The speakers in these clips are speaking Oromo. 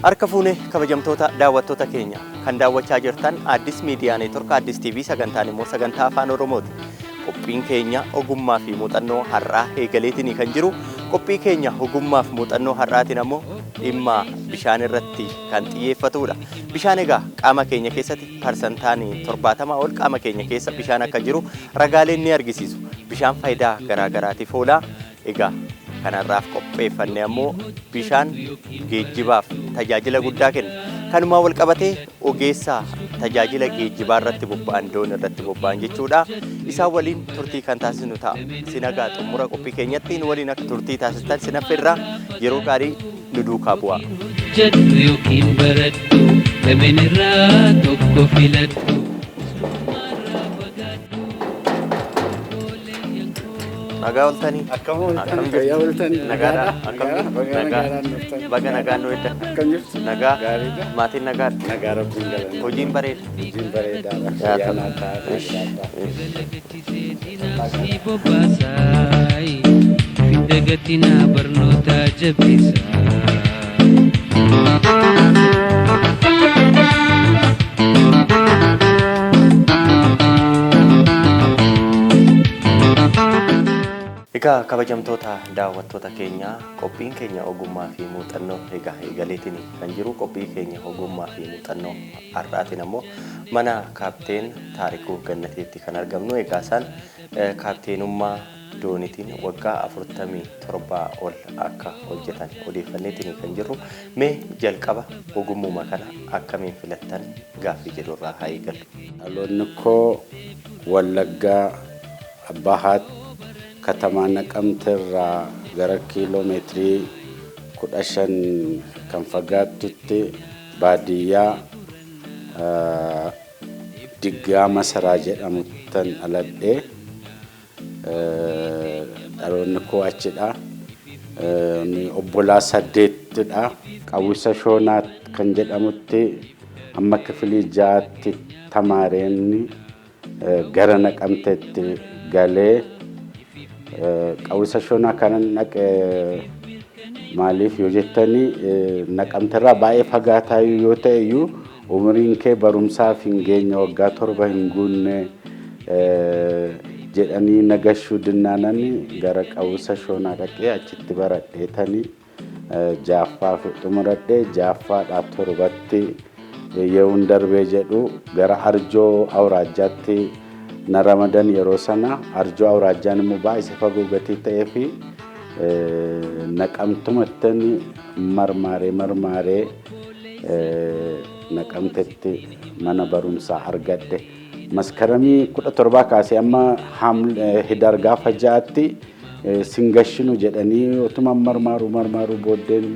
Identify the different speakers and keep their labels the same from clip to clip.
Speaker 1: Harka fuunee kabajamtoota daawwattoota keenya kan daawwachaa jirtan Addis Miidiyaa Neetwork Addis TV, sagantaan immoo sagantaa Afaan Oromooti. Qophiin keenya ogummaa fi muuxannoo har'aa eegaleetiin kan jiru. Qophii keenya ogummaa fi muuxannoo har'aatiin ammoo dhimma bishaan irratti kan xiyyeeffatudha. Bishaan egaa qaama keenya keessatti parsantaan 70 ol qaama keenya keessa bishaan akka jiru ragaaleen ni argisiisu. Bishaan faayidaa garaa garaatiif oola. Egaa kanarraaf qopheeffanne ammoo bishaan geejjibaaf tajaajila guddaa kenna. Kanumaan wal qabatee ogeessa tajaajila geejjibaa irratti bobba'an, doon irratti bobba'an jechuudha. Isaan waliin turtii kan taasisnu ta'a. Sinagaa xumura qophii keenyatti nu waliin akka turtii taasistan sinaffirraa yeroo gaarii nu duukaa bu'aa.
Speaker 2: Hojjedhu yookiin baradhu, lameen irraa tokko filadhu.
Speaker 1: Nagaa ooltanii.
Speaker 3: Akkam ooltan?
Speaker 1: Akkam jirtu?
Speaker 3: Fayyaa ooltanii?
Speaker 1: Nagaadha.
Speaker 3: Nagaadha.
Speaker 1: Akkam jirtu?
Speaker 3: Baga
Speaker 1: Nagaa.
Speaker 3: nagaadhaan dhuftan.
Speaker 1: Baga nagaan nu edda.
Speaker 3: Akkam jirtu?
Speaker 1: Nagaa.
Speaker 3: Gaariidha.
Speaker 1: Maatiin nagaadha.
Speaker 3: Nagaa, Rabbiin galanna.
Speaker 1: Hojiin bareeda.
Speaker 3: Hojiin bareedaadha.
Speaker 1: Yaa
Speaker 3: Fayyaa
Speaker 1: ta'u.
Speaker 3: naa ta'a. Nagaadha.
Speaker 2: Si bobbaasaay finda gatinaa barnoota jabeessaa.
Speaker 1: Egaa kabajamtoota daawwattoota keenyaa, qophiin keenya ogummaa fi muuxannoo egaa eegaleetiin kan jiru. Qophii keenya ogummaa fi muuxannoo har'aatiin ammoo mana kaapteen Taarikuu Gannateetti kan argamnu. Egaa isaan kaapteenummaa doonitiin waggaa 47 ol akka hojjetan odeeffanneetiin kan jirru. Mee jalqaba ogummuma kana akkamiin filattan gaaffii jedhurraa haa eegallu.
Speaker 3: Dhaloonni koo Wallaggaa Bahaatti, katamaa Naqamte irraa gara kiiloo meetirii 15 kan fagaattutti, baadiyyaa Diggaa Masaraa jedhamuttan dhaladhe. Dhaloonni koo achidha. Obbolaa saddeettidha. Qawwisa Shoonaa kan jedhamutti amma kifilii ja'aatti tamaareen gara Naqamteetti galee. Qawwisa Shoonaa kanan dhaqe maaliif yoo jettanii, Naqamterraa baay'ee fagaataa yoo ta'e iyyuu, umriin kee barumsaaf hin geenye, waggaa 7 hin guunne jedhanii nagashuu dinnaanan gara Qawwisa Shoonaa dhaqee achitti baradheetanii ja'affaa xumuradhee, ja'affaadhaa torbatti yeroon darbee jedhu gara Arjoo Awuraajjaatti na ramadan. Yeroo sana Arjoo Awuraajjaan immoo baay'ee fagoo gatii ta'ee fi Naqamtumattan marmaaree marmaaree Naqamtetti mana barumsaa argadhe. Maskaramii 17 kaasee amma Hidaar gaafa 6tti singashinu jedhanii otuma marmaaruu marmaaruu booddeen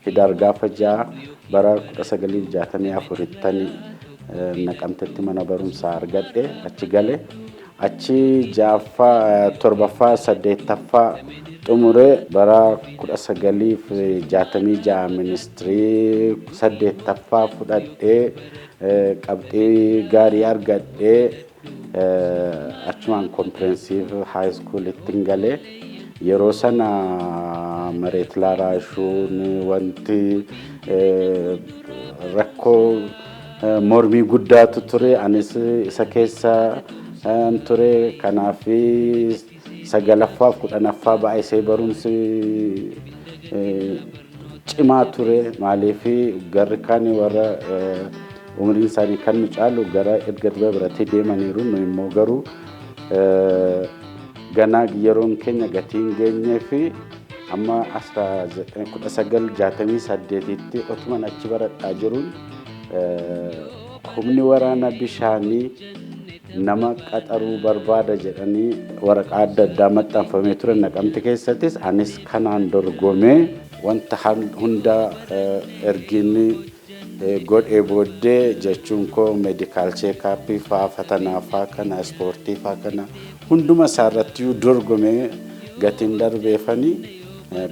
Speaker 3: Hidaar gaafa 6 bara 1964ttani Naqamtetti mana barumsaa argadhe, achi gale. Achi ja'affaa, torbaffaa, saddeettaffaa xumuree bara 1966 ministirii saddeettaffaa fudhadhee, qabxii gaarii argadhee, achumaan comprehensive high schoolittiin galee. Yeroo sana መሬት ላራሹን wanti rakkoo mormii guddaatu ture, anis isa keessa ture. Kanaaf sagalaffaaf 10ffaa baay'isee barumsi cimaa ture. Maaliif, garri kaan warra umriin isaanii kan nu caalu gara erga biratti deemaniiru, nu immoo garuu ganaa yeroon keenya gatii hin geenyee fi amma 1968tti otuman achi baradhaa jiruun humni waraana bishaanii nama qaxaruu barbaada jedhanii waraqaa adda addaa maxxanfamee ture Naqamte keessattis. Anis kanaan dorgomee wanta hunda erginni godhee booddee, jechuun koo medical check-upii faa, fatanaa faa kana, ispoortii faa kana hunduma isaarratti dorgomee gatiin darbeefanii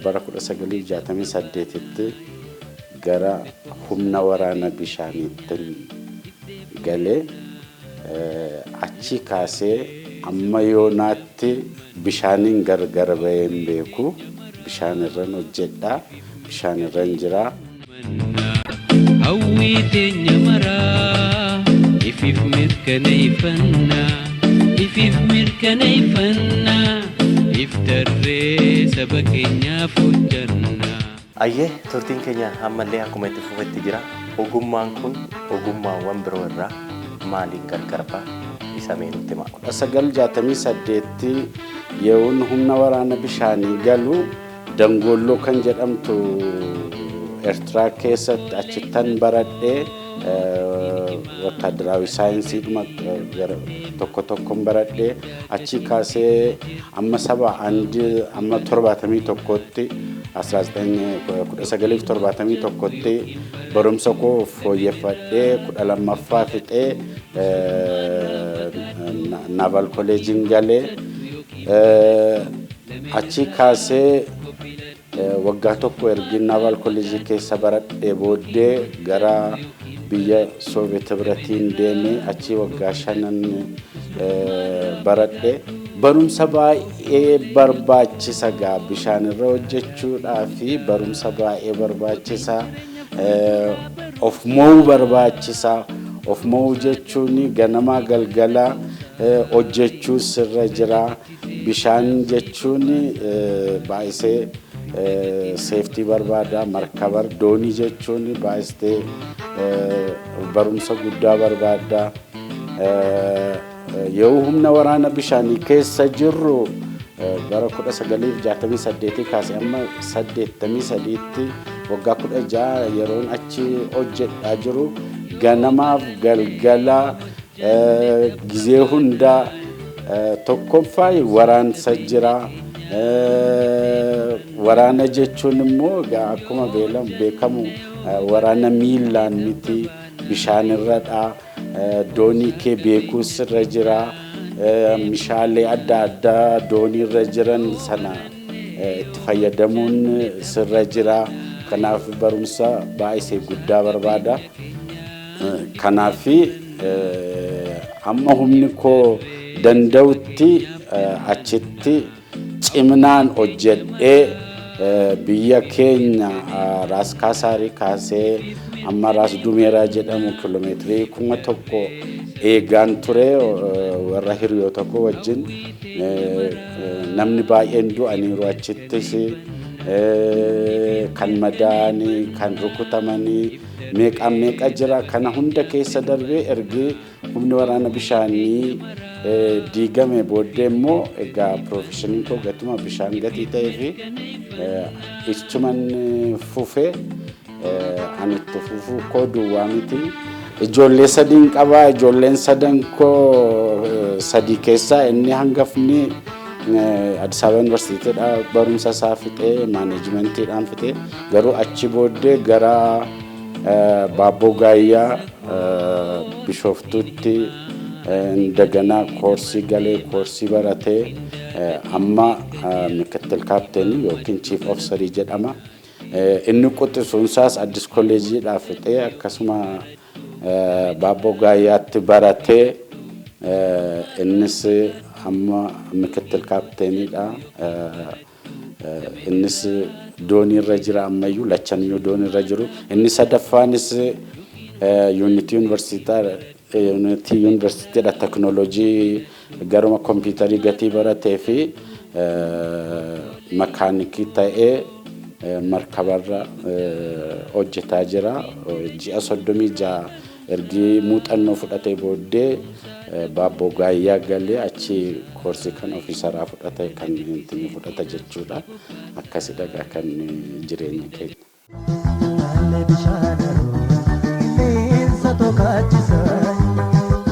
Speaker 3: bara 1968tti gara humna waraana bishaaniitti galee. Achi kaasee amma yoonaatti bishaaniin gargar bahee hin beeku. Bishaan irran hojjedha, bishaan irran jira.
Speaker 2: Hawwii teenya maraa ifiif mirkaneeffannaa, ifiif mirkaneeffannaa, if tarree saba keenyaaf hojjannaa.
Speaker 1: Ayyee, turtiin keenya ammallee akkuma itti fufetti jira. Ogummaan kun ogummaawwan biroo irraa maaliin gargar ba'a? Isa mee nutti himaa.
Speaker 3: 1968tti yeroon humna waraana bishaanii galu Dangoolloo kan jedhamtu Eertiraa keessatti achittan baradhee, wattaaddaraawi saayinsiidhuma tokko tokkon baradhee, achii kaasee amma saba andi amma 71tti, 1971tti barumsa koo fooyyeffadhee 12ffaa fixee naval kolleejiin galee, achii kaasee waggaa tokko ergi naval kolleejii keessa baradhee booddee gara biyya Sooviyeet Hibratiin deeme, achii waggaa 5n baradhe. Barumsa baay'ee barbaachisa gaa, bishaan irra hojjechuudhaa fi barumsa baay'ee barbaachisa. Of mo'uu barbaachisa. Of mo'uu jechuun ganamaa galgala hojjechuu sirra jira. Bishaan jechuun baay'isee safety barbaada. Markabar doonii jechuun baay'istee barumsa guddaa barbaada. Yeroo humna waraana bishaanii keessa jirru bara 1968 kaasee amma 83tti, waggaa 16 yeroon achi hojjedhaa jiru, ganamaaf galgala gizee hundaa tokkoffaa waraansa jira. Waraana jechuun immoo egaa akkuma beekamu waraana miillaan miti, bishaan irradha. Doonii kee beekuus irra jira. Meeshaalee adda addaa doonii irra jiran sana itti fayyadamuun sirra jira. Kanaaf barumsa baay'isee guddaa barbaada. Kanaaf amma humni koo danda'utti achitti ciminaan hojjedhee biyya keenya Raas Kaasaarii kaasee amma Raas Dumeeraa jedhamu kiiloomeetirii 1000 eegaan ture warra hiriyoota koo wajjin. Namni baay'een du'aniiru achittis, kan madaa'anii, kan rukutamanii meeqaan meeqa jira. Kana hunda keessa darbee ergi humni waraana bishaanii diigame booddee immoo egaa professioniin koo gatuma bishaan gatii ta'ee fi ichuman fufee ani itti fufuu koo duwwaa miti. Ijoollee sadiin qabaa. Ijoolleen sadan koo sadii keessaa inni hangafni Addis Ababa Yuunivarsiitiidha barumsa isaa fixee, maanaajimentiidhaan fixee, garuu achi booddee gara Baabboo Gaayyaa Bishooftuutti indaganaa koorsii galee, koorsii baratee amma mikittil kaapteenii yookiin chief officerii jedhama. Inni quxisuunsaas Addis Kolleejiidhaa fixee akkasuma Baabboo Gaayyaatti baratee, innis amma mikittil kaapteeniidha. Innis dooniirra jira ammayyuu, lachaniyyuu dooniirra jiru. Inni sadaffaanis Yuunitii Yuunivarsiitiidha teknooloojii garuma kompiitarii gatii baratee fi makaanikii ta'ee markabarra hojjetaa jira. Ji'a 36 ergi muuxannoo fudhatee booddee Baabboo Gaayyaa galee achi koorsii kan ofiisaraa fudhate, kan ittiin fudhata jechuudha. Akkasidha kan jireenya keenya.
Speaker 4: Utaalee bishaan haroo qilleensa tokaachisa.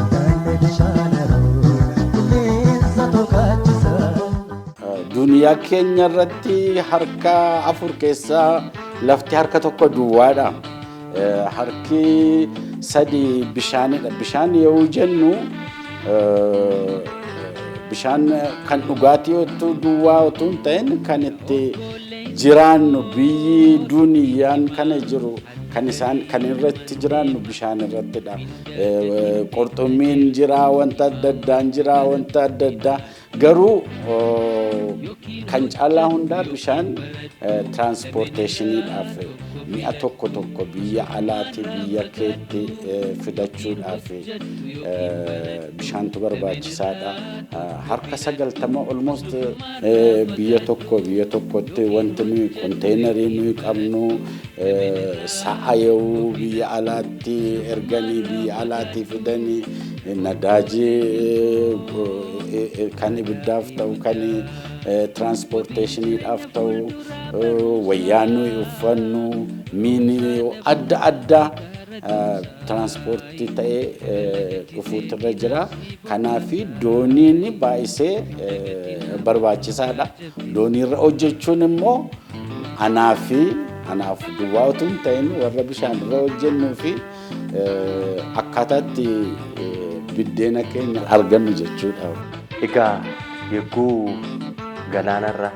Speaker 4: Utaalee bishaan haroo qilleensa tokaachisa.
Speaker 3: Duniyaa keenya irratti harka afur keessaa lafti harka tokko duwwaadha. Harki sadi bishaanidha. Bishaan yoo jennu bishaan kan dhugaatii otoo duwwaa otoo hin ta'in kan itti jiraannu, biyyi duniyaan kana jiru kan isaan kan irratti jiraannu bishaan irrattidha. Qurxummiin jira, wanta adda addaan jira, wanta adda addaa. Garuu kan caalaa hundaa bishaan transportationiidhaaf, mi'a tokko tokko biyya alaati biyya keetti fidachuudhaaf bishaantu barbaachisaadha. Harka 90 almost biyya tokko biyya tokkotti wanti nuyi containerii nuyi qabnu, sa'a yoo biyya alaatti erganii biyya alaatii fidanii, nadaajii kan ibiddaaf ta'u, kan transportationiidhaaf ta'u, wayyaa nuyi uffannu, miini adda addaa tiraanspoortii ta'ee dhufuutu irra jira. Kanaaf dooniin baay'isee barbaachisaadha. Dooniirra hojjechuun immoo anaa fi anaaf duwwaa utuu hin ta'in warra bishaan irra hojjennuu fi akkaataatti biddeena keenya argannu jechuudha.
Speaker 1: Egaa yeroo galaanarra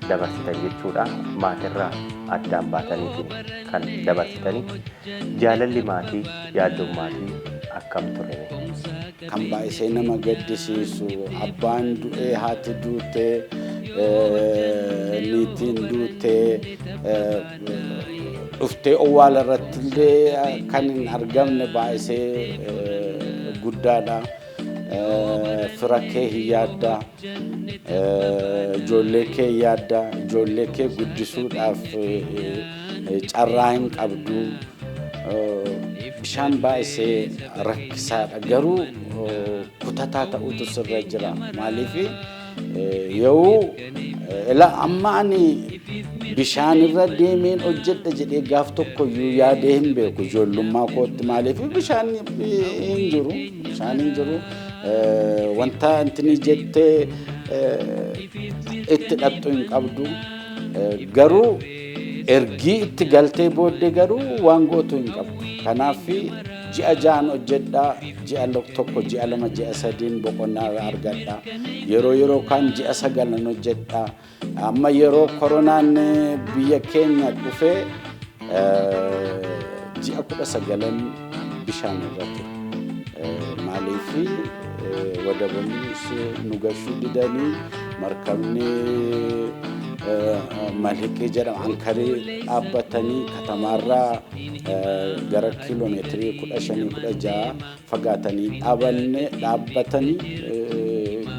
Speaker 1: dabarsitan jechuudha, maatirraa addaan baataniitiin kan dabarsitanii, jaalalli maatii, yaaddoon maatii akkam ture?
Speaker 3: Kan baay'isee nama gaddisiisu, abbaan du'ee, haati duutee, niitiin duutee, dhuftee owwaala irratti illee kan hin argamne baay'isee guddaadha. Fira kee hin yaadda, ijoollee kee hin yaadda, ijoollee kee guddisuudhaaf carraa hin qabdu. Bishaan baay'isee rakkisaadha. Garuu kutataa ta'utu sirra jira. Maaliif yoo ila amma ani bishaan irra deemeen hojjedha jedhee gaaf tokko iyyuu yaadee hin beeku ijoollummaa kootti. Maaliif bishaan hin jiru, bishaan hin jiru, wanta intini jettee itti dhaqxu hin qabdu. Garuu ergii itti galtee booddee garuu waan gootu hin qabdu. Kanaaf ji'a 6n hojjedhaa, ji'a 1, ji'a 2, ji'a 3n boqonnaa argadhaa. Yeroo yeroo kaan ji'a 9n hojjedhaa. Amma yeroo koronaan biyya keenya dhufee ji'a 19n bishaan irra ture. Maaliif wadaboonni nu gashuu didanii, markabni Malhiqii jedhama ankarii dhaabbatanii katamaarraa gara kiiloomeetirii 15, 16 fagaatanii dhaabanne dhaabbatanii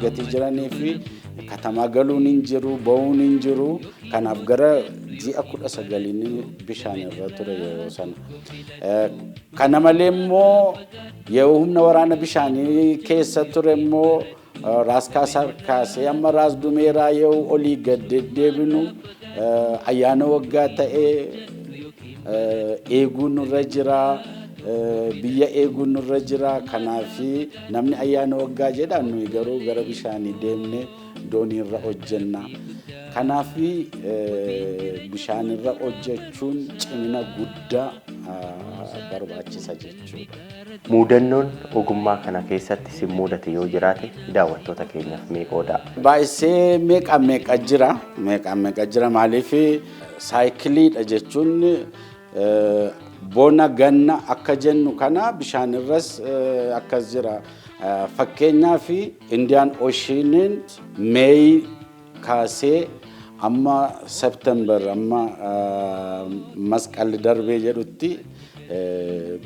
Speaker 3: gatii jiranii fi katamaa galuun hin jiru, ba'uun hin jiru. Kanaaf gara ji'a 19n bishaan irra ture yeroo sana. Kana malee immoo yeroo humna waraana bishaanii keessa ture immoo, Raas Kaasaar kaasee amma Raas Dumeeraa yoo olii gad deddeebinu, ayyaana waggaa ta'ee eeguun nurra jira. Biyya eeguun nurra jira. Kanaaf namni ayyaana waggaa jedha, nuyi garuu gara bishaanii deemne dooniirra hojjenna. Kanaaf bishaanirra hojjechuun cimina guddaa barbaachisa jechuudha.
Speaker 1: Mudannoon ogummaa kana keessatti si mudate yoo jiraate daawwattoota keenyaaf mee qoodaa?
Speaker 3: Baay'isee meeqa meeqa jira, meeqa meeqa jira. Maaliif cycleiidha jechuun bona ganna akka jennu kana bishaanirras akkas jira. Fakkeenyaaf Indian Oceaniin May kaasee amma September, amma masqalli darbee jedhutti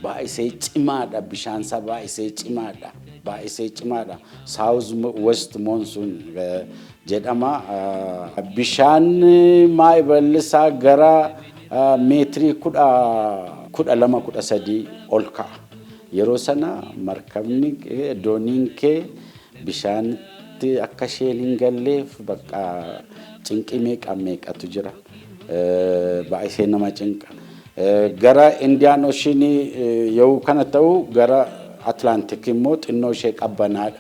Speaker 3: baay'isee cimaadha. Bishaansaa baay'isee cimaadha, baay'isee cimaadha. South West Monsoon jedhama. Bishaan maayiballisaa gara meetirii 12, 13 ol ka'a. Yeroo sana markabni, dooniin kee bishaanitti akka isheen hin galleef bakka cinqii meeqa meeqatu jira. Baay'isee nama cinqa. Gara Indian Oceanii yoo kana ta'u, gara Atlantic immoo xinnoo ishee qabbanaadha.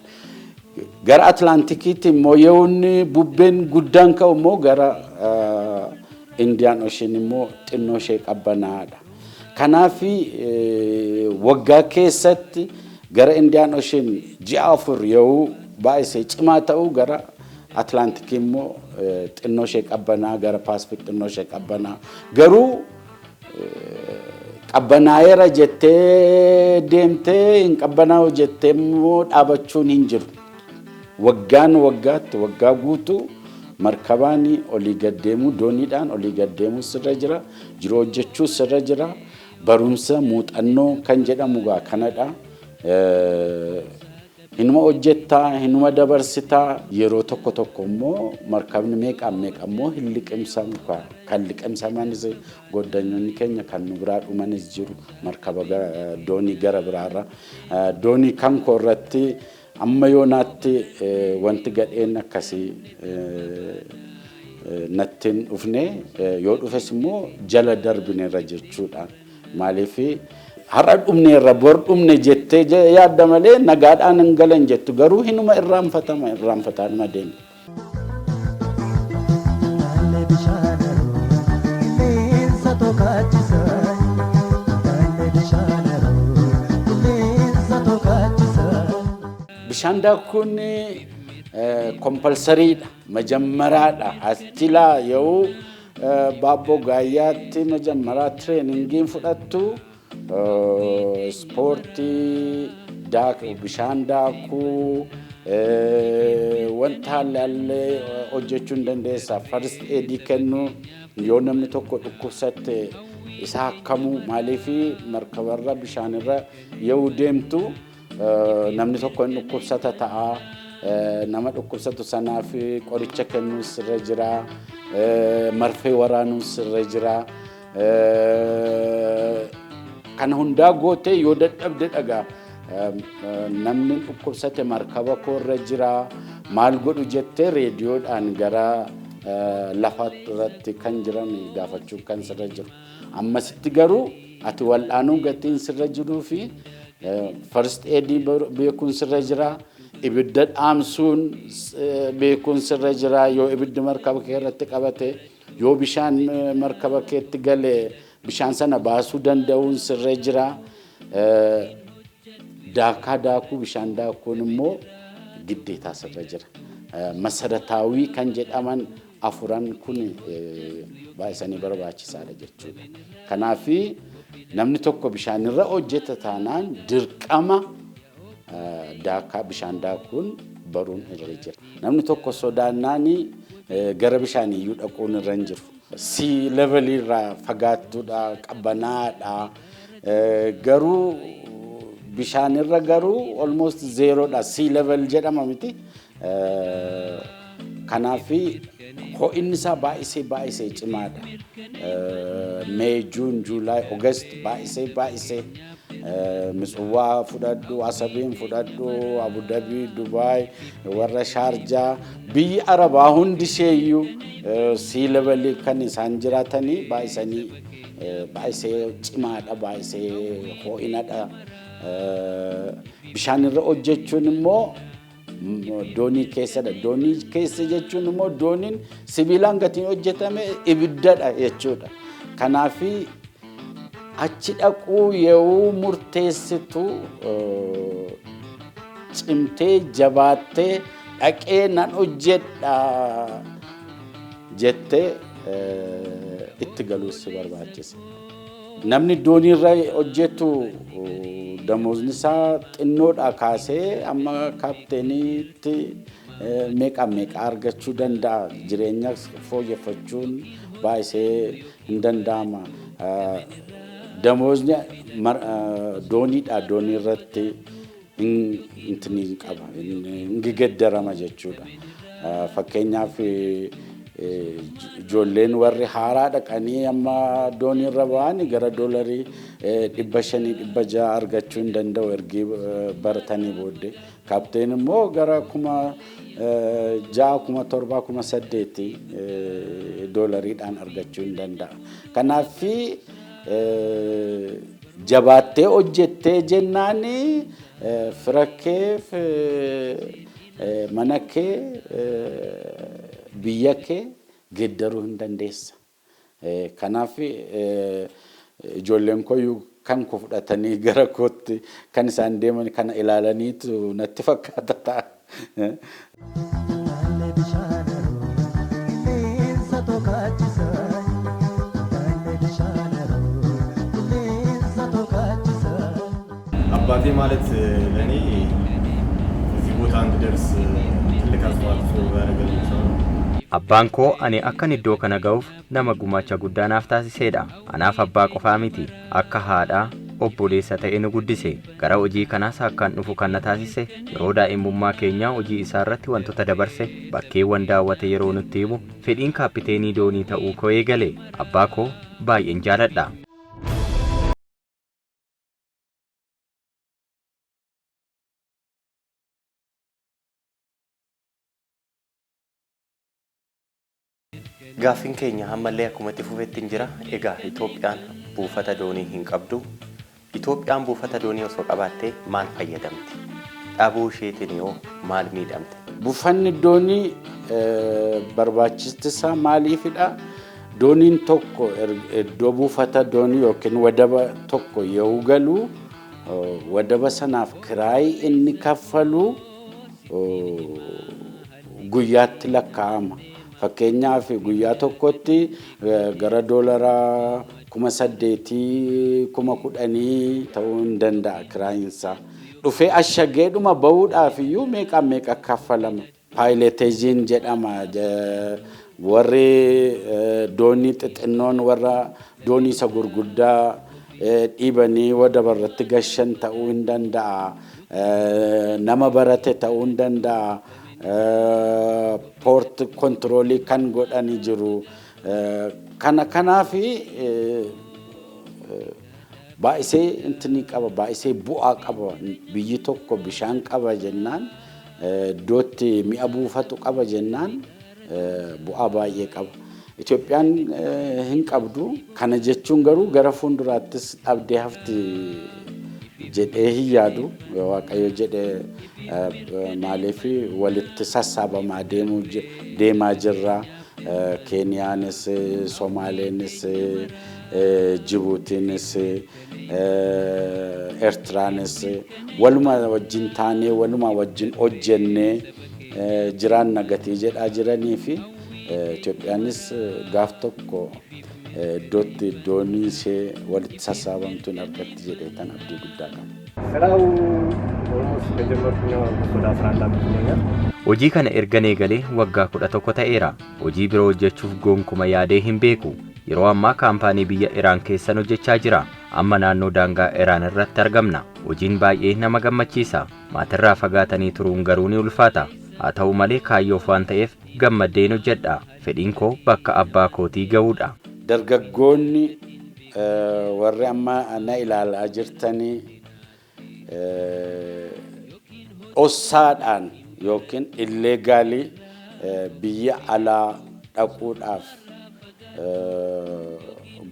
Speaker 3: Gara Atlantikiitti immoo yoo inni bubbeen guddaan ka'u immoo, gara Indian Ocean immoo xinnoo ishee qabbanaadha. Kanaaf waggaa keessatti gara Indian Ocean ji'a 4 yoo baay'isee cimaa ta'u, gara Atlantikii immoo xinnoo ishee qabbanaa, gara Pacific xinnoo ishee qabbanaa. Garuu qabbanaa'eera jettee deemtee, hin qabbanaa'u jettee immoo dhaabachuun hin jiru. Waggaan waggaatti waggaa guutuu markabaan olii gad deemuu, dooniidhaan olii gad deemuu sirra jira, jiruu hojjechuu sirra jira. Barumsa muuxannoo kan jedhamu gaa kanadha. Hinuma hojjettaa, hinuma dabarsitaa. Yeroo tokko tokko immoo markabni meeqaan meeqa immoo hin liqimsamu. Kan liqimsamanis goddanyoonni keenya kan nu biraa dhumanis jiru markaba doonii gara biraarra. Doonii kan koo irratti amma yoonaatti wanti gadheen akkasii natti hin dhufne, yoo dhufes immoo jala darbineerra jechuudha. Maaliif har'a dhumneerra, bor dhumne jettee yaadda malee nagaadhaan hin galan jettu, garuu hinuma irraanfatama, irraanfataanuma deema.
Speaker 4: Utaalee bishaan haroo qilleensa tokkaachisa. Utaalee bishaan haroo qilleensa tokkaachisa.
Speaker 3: Bishaan daakuun compulsory dha, majammaraadha. Achilaa yoo Baabboo Gaayyaatti majammaraa training iin fudhattu ispoortii, bishaan daakuu, wanta haalli hojjechuu hin dandeessa. First aid kennuu, yoo namni tokko dhukkubsatte isa akkamuu, maaliif markabarra bishaanirra yoo deemtu namni tokko hin dhukkubsata ta'a. Nama dhukkubsatu sanaaf qoricha kennuu sirra jira. Marfee waraanuu sirra jira. Kana hundaa gootee yoo dadhabde dhagaa namni dhukkubsate markaba koorra jira, maal godhu jettee reediyoodhaan gara lafa irratti kan jiran gaafachuu kan sirra jiru. Ammasitti garuu ati wal'aanuu gatiin sirra jiruu fi first aid beekuun sirra jira. Ibidda dhaamsuun beekuun sirra jira. Yoo ibiddi markaba kee irratti qabate, yoo bishaan markaba keetti gale, bishaan sana baasuu danda'uun sirra jira. Daakaa daakuu, bishaan daakuun immoo giddeetaa sirra jira. Masarataawii kan jedhaman afuran kun baay'isanii barbaachisaadha jechuudha. Kanaafi namni tokko bishaanirra hojjeta taanaan dirqama daakaa, bishaan daakuun baruun irra jira. Namni tokko sodaannaan gara bishaaniyyuu dhaquun irra hin jiru. Sea level ii irraa fagaattuudha, qabbanaadha. Garuu bishaanirra garuu almost zero dha. Sea level jedhama miti. Kanaafi ho'inni isaa baay'isee baay'isee cimaadha. May, June, July, August baay'isee baay'isee Mitsuwaa fudhadhu, Asabiin fudhadhu, Abu Dhabi, Dubaay, warra Shaarjaa, biyyi Arabaa hundi isheeyyuu sea level ii kan isaan jiraatanii baay'isanii baay'isee cimaadha, baay'isee ho'inadha. Bishaan irra hojjechuun immoo doonii keessadha. Doonii keessa jechuun immoo dooniin sibiilaan gatiin hojjetame ibiddadha jechuudha. Kanaafi achi dhaquu yeroo murteessitu cimtee jabaattee dhaqee nan hojjedha jettee itti galuus si barbaachisa. Namni dooniirra hojjetu damoosni isaa xinnoodhaa kaasee amma kaapteeniitti meeqa meeqa argachuu danda'a. Jireenya fooyyeffachuun baay'isee hin danda'ama. Damoosni dooniidhaa doonii irratti hin qaba, hin geeddarama jechuudha. Fakkeenyaaf, ijoolleen warri haaraa dhaqanii amma doonii irra ba'an gara doolarii 500, 600 argachuu hin danda'u ergi baratanii booddee. Kaapteen immoo gara 6,000, 7,000, 8,000 doolariidhaan argachuu hin danda'a. Kanaaf jabaattee hojjettee jennaan fira kee, mana kee, biyya kee geeddaruu hin dandeessa. Kanaaf ijoolleen koyyuu kan koo fudhatanii gara kootti kan isaan deeman kana ilaalaniitu natti fakkaata ta'a.
Speaker 4: Utaalee bishaan haroo qilleensa tokkaachisa. Utaalee bishaan haroo qilleensa tokkaachisa.
Speaker 5: አባቴ ማለት ለእኔ እዚህ ቦታ እንድደርስ እንድደርስ ትልቅ አስተዋጽኦ ያደረገልኝ ሰው ነው።
Speaker 1: Abbaan koo ani akkan iddoo kana ga'uuf nama gumaacha guddaa naaf taasiseedha. Anaaf abbaa qofaa miti. Akka haadhaa obboleessa ta'e nu guddise. Gara hojii kanaas akkan dhufu kan na taasise yeroo daa'imummaa keenyaa hojii isaa irratti wantoota dabarse bakkeewwan daawwate yeroo nutti himu fedhiin kaappiteenii doonii ta'uu koo eegale. Abbaa koo baay'een jaaladha. Gaaffiin keenya ammallee akkuma itti fufetti hin jira. Egaa Itoophiyaan buufata doonii hin qabdu. Itoophiyaan buufata doonii osoo qabaattee maal fayyadamti? Dhabuu isheetiin yoo maal miidhamte?
Speaker 3: Buufanni doonii barbaachisti isaa maaliifidha? Dooniin tokko iddoo buufata doonii yookiin wadaba tokko yoo galu, wadaba sanaaf kiraayii inni kaffalu guyyaatti lakkaa'ama. Fakkeenyaaf, guyyaa tokkotti gara doolaraa 8,000, 10,000 ta'uu hin danda'a kiraayiinsaa. Dhufee ashageedhuma bahuudhaaf iyyuu meeqa meeqa kaffalama. Pilotage jedhama. Warri doonii xixinnoon warra doonii isa gurguddaa dhiibanii wadaba irratti gashan ta'uu hin danda'a. Nama barate ta'uu hin danda'a. Port control kan godhanii jiru. Kana kanaafi baay'isee intini qaba, baay'isee bu'aa qaba. Biyyi tokko bishaan qaba jennaan, iddootti mi'a buufatu qaba jennaan, bu'aa baay'ee qaba. Itoophiyaan hin qabdu. Kana jechuun garuu gara fuulduraattis dhabdee hafti jedhee hin yaadu. Waaqayyo jedhee, maaliif, walitti sassaabamaa deemuu deemaa jirra. Keeniyaanis, Somaaleenis, Jibuutiinis, Eertiraanis waluma wajjin taanee, waluma wajjin hojjennee jiraanna gatii jedhaa jiranii fi Itoophiyaanis gaaf tokko iddootti doonii ishee walitti sassaabamtu hin argatti jedhee tan abdii guddaa qaba.
Speaker 5: ስራው almost ከጀመርኩኝ almost ወደ 11 ዓመት ሆኖኛል።
Speaker 1: Hojii kana ergan eegalee waggaa 11 ta'eera. Hojii biroo hojjechuuf gonkuma yaadee hin beeku. Yeroo ammaa kaampaanii biyya Iraan keessan hojjechaa jira. Amma naannoo daangaa Iraan irratti argamna. Hojiin baay'ee nama gammachiisa. Maatirraa fagaatanii turuun garuu ni ulfaata. Haa ta'u malee, kaayyoof waan ta'eef gammaddeen hojjedha. Fedhiin koo bakka abbaa kootii ga'uudha.
Speaker 3: Dargaggoonni warri amma na ilaalaa jirtanii, dhossaadhaan yookiin illegally biyya alaa dhaquudhaaf,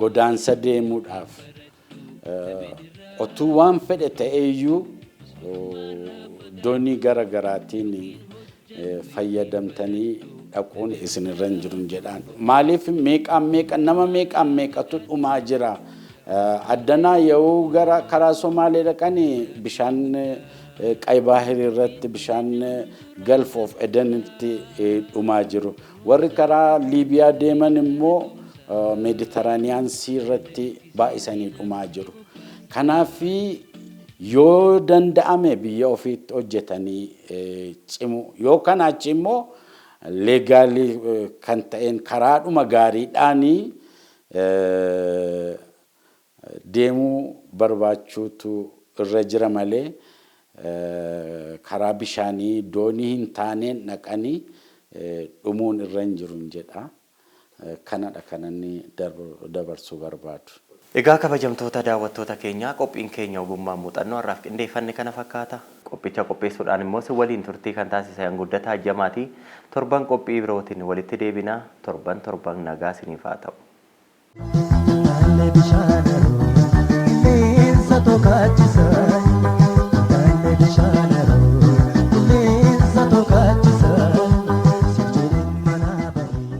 Speaker 3: godaansa deemuudhaaf, otuu waan fedhe ta'eeyyuu doonii gara garaatiin fayyadamtanii dhaquun isinirra hin jiru jedhaan. Maaliif, meeqaan meeqa nama, meeqaan meeqatu dhumaa jira. Addanaa yoo gara karaa Somaalee dhaqanii bishaan Qay Baahirii irratti, bishaan Gulf of Adenitti dhumaa jiru. Warri karaa Liibiyaa deeman immoo Mediterranean Sea irratti baay'isanii dhumaa jiru. Kanaaf yoo danda'ame biyya ofiitti hojjetanii cimu, yoo kana achi immoo legally kan ta'een karaadhuma gaariidhaanii deemuu barbaachuutu irra jira malee, karaa bishaanii doonii hin taaneen dhaqanii dhumuun irra hin jiru jedha. Kanadha kan inni dabarsuu barbaadu.
Speaker 1: Egaa kabajamtoota daawwattoota keenyaa, qophiin keenya ogummaa muuxannoo har'aaf qindeeffanne kana fakkaata. Qophicha qopheessuudhaan immoo si waliin turtii kan taasisan Guddataa Ajjamaati. Torban qophii birootiin walitti deebinaa, torban torban nagaa isiniif haa ta'u.
Speaker 4: Utaalee bishaan haroo qilleensa tokkaachisa.